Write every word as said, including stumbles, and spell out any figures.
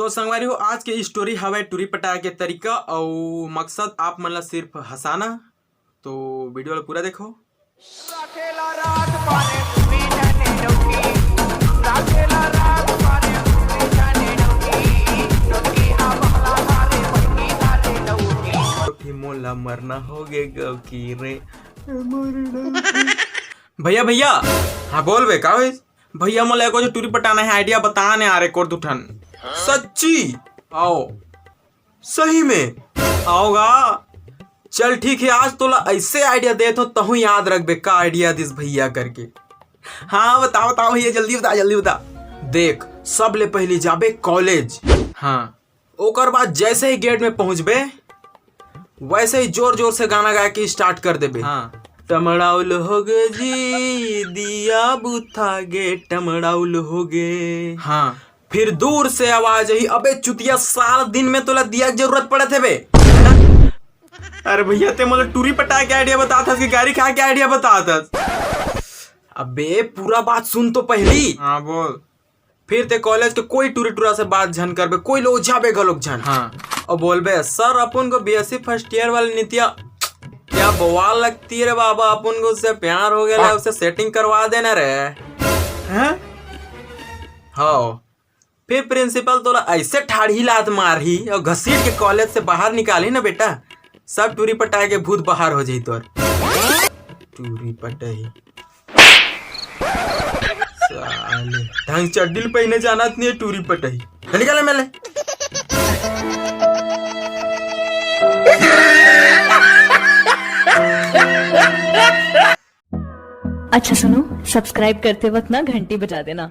तो संगवारी हो, आज के स्टोरी हवय टूरी पटाए के तरीका अउ मकसद आप मन ला सिर्फ हंसाना। तो वीडियो ला पूरा देखो। मोला मरना हो गे गौकी रे। भैया, भैया। हाँ, बोल बे, का होइस? भैया, मोला एको जो टूरी पटाना हे, आइडिया बता ने यार, एक और दू ठन। सच्ची? आओ। सही में? आओगा? चल ठीक है, आज तोला ऐसे आइडिया देत हो, तहू याद रखबे का आइडिया दिस भैया करके। हाँ, बता, बता भैया, जल्दी बता, जल्दी बता। देख, सबले पहली जाबे कॉलेज। हाँ। ओकर बाद जैसे ही गेट में पहुंचबे, वैसे ही जोर जोर से गाना गाए के स्टार्ट कर देबे। हाँ। टमड़ाउल हो गे जी, दिया बुता गे, टमड़ाउल हो गे। हाँ। फिर दूर से आवाज आई, "अबे चुतिया, साला दिन में तोला दिया के जरूरत पड़त हे बे?" अरे भैया, ते मोला टूरी पटाए के आइडिया बतात हस कि गारी खाए के आइडिया बतात हस? अबे पूरा बात सुन तो पहली। हाँ, बोल। फिर ते कॉलेज के कोई टूरी टूरा से बात झन करबे, कोई लोग जाबे घलोक झन। हाँ। और बोलबे, "सर, अपन को बीएससी फर्स्ट ईयर वाले नित्या क्या बवाल लगती है रे बाबा, अपन को उससे प्यार हो गया, उससे सेटिंग करवा देना रे।" हैं? हाँ। फिर प्रिंसिपल तोला ऐसे ठाढ़ी लात मारही और घसीट के कॉलेज से बाहर निकालही ना बेटा, सब टूरी पटाए के भूत बाहर हो जाही तोर। टूरी पटाही। साले, ढंग चड्डी ल पहिने जानत नहीं है, टूरी पटाही। निकल मेले। अच्छा सुनो, सब्सक्राइब करते वक्त ना घंटी बजा देना।